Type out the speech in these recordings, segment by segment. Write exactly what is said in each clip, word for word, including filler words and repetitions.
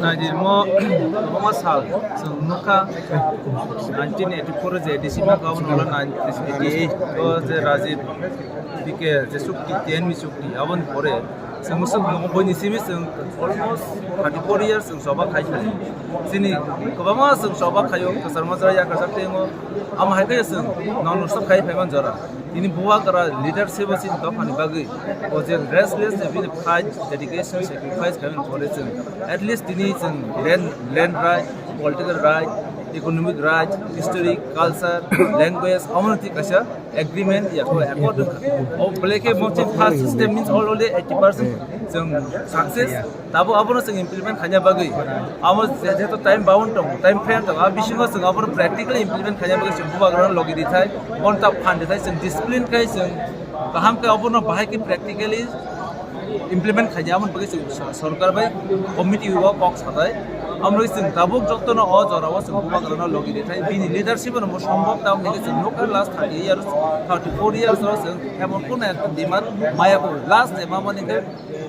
Naidi mo, kwbangma sal chwng nukha, nineteen eighty-four o je A D C ma kha, obono ulo nineteen eighty-eight o je Rajiv B K je chukti, ten mi chukti, aboni pore chwng swk tongo, boini simi chwng almost thirty-four years chwng choba khai thani. Chini kwbangma chwng choba khaio, kwchar majra yakarjak tei wngo. Amo hai khe chwng nono sok khai phaiman jora. Tini bubagra leadership o chini dophani bagwi o je restless je bini fight, dedication, sacrifice khaimani pore chwng at least tini chwng land, land right, political right, economic right, history, culture, language, omono thik kaisa agreement ya ko accord wngkha. O belai khe mo chini first step means already eighty percent chwng success. Tabo abono chwng implement khaina bagwi, amo je-, jehetu time bound tongo, time frame tongo, a bisingo chwng abono practically implement khaina bagwi chwng bubagrano logi rithai, bono ta phan rithai, chwng discipline khai chwng kaham khe abono bahai khe practically implement khaina, aboni bagwi chwng so-, sorkar bai committee o kok sathai. Amo chwng tabuk jotono o jorao chwng bubagrano logi rithai, bini leadership no mo sombhob ta wngkhe chwng nukha last thirty years, thirty-four years o chwng emon kono ekta demand maya ko last je ma mani khe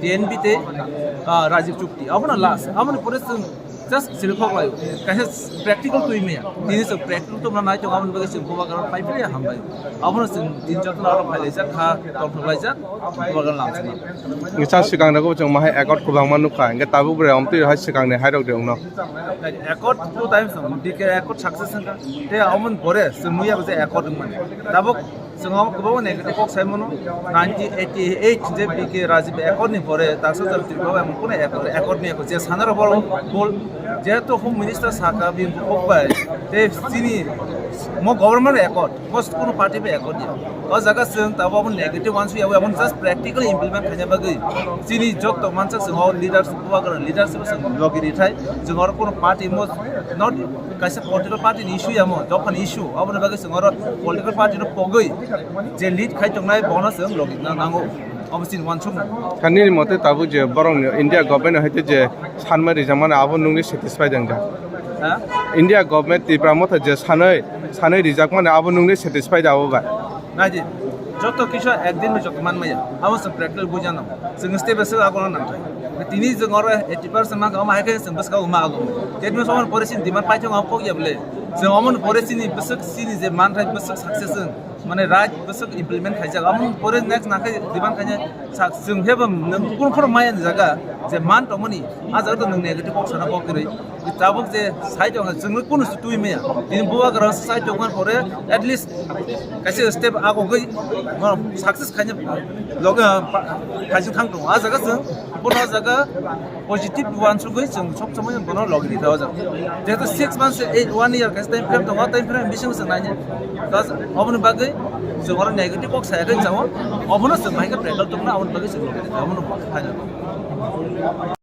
T N B tei, ah, Rajiv chukti, abono last. Aboni pore chwng just silkhok laio. Kaisa practical twi maya. Tini chwng practical tongna nai tongo, aboni bagwi chwng bubagrano pai phai hambai. Abono chwng tini jotono aro phai laijak kha, tongthok laijak, bubagrano lamsina. Ngisa swkang rokbo chwng mahai accord kwbangma nukha, hwnkhe tabuk bre omtwi hai swkangni hairok de wngno. Accord two times wngkha, B K accord success wngkha. Tei aboni pore chwng nukya je accord wngmani. Tabuk Chwng omo kwbangma negative kok sai mano. Nineteen eighty-eight je B K Rajiv accord ni pore Daksa Jati Tripura bai omo kunu accord, accord ni je sana rok bol, bol. Jehetu Home Minister saka bini kok bai, tei chini mo government accord, mo kunu party bai accord ya. O jaga chwng tabuk omo negative uansuk ya, omo just practically implement khaina bagwi chini jotto mansak chwng o leaders, bubagra leaders chwng logi rithai, chwng oro kunu party mo not kaisa political party ni issue ya mo, dophani issue, aboni bagwi chwng oro political party no pogwi je lead khai tongnai bono chwng logi na nango, abo chini uansukmung. Kha nini mote tabuk je borok ni India government hai je sanmai rijak mani abo nungni satisfied wngkha? Ha? India government Tipra motha je sanai, sanai rijak mani abo nungni satisfied abo ba? Naidi, joto kisa ekdin ni joto man maya, abo chwng practical buja nango. Chwng step by step agona nangthai. Tini chwng oro eighty percent mankha, omo hai khe chwng bwswk ma ago. That means omo pore chini demand paithak ang pok ya bole. Chwng omo pore chini bwswk chini je manthai bwswk success wng, mane right bwswk implement khaijak. Omo pore next nangkhe demand khaina sa-, chwng phebo nwng kunu phoro maya ni jaga je man tongmani, a jaga to nwng negative kok sana kok kwrwi. Tabuk je side o chwngno kunu se twi maya. Tini bubagra side o man pore at least kaisa step agogwi success khaina loge, ah, pa-, khaising thang tongo. A jaga chwng bono jaga positive uansugwi chwng sob somoi bono logi rikha o jaga. Jehetu six months, eight, one year kaisa time frame tongo, time frame bisingo chwng naini. Thus, oboni bagwi chwng oro negative kok saya khe chao, obono chwng bahai khe practical tongna, oboni bagwi chwng logi rikha, obono final.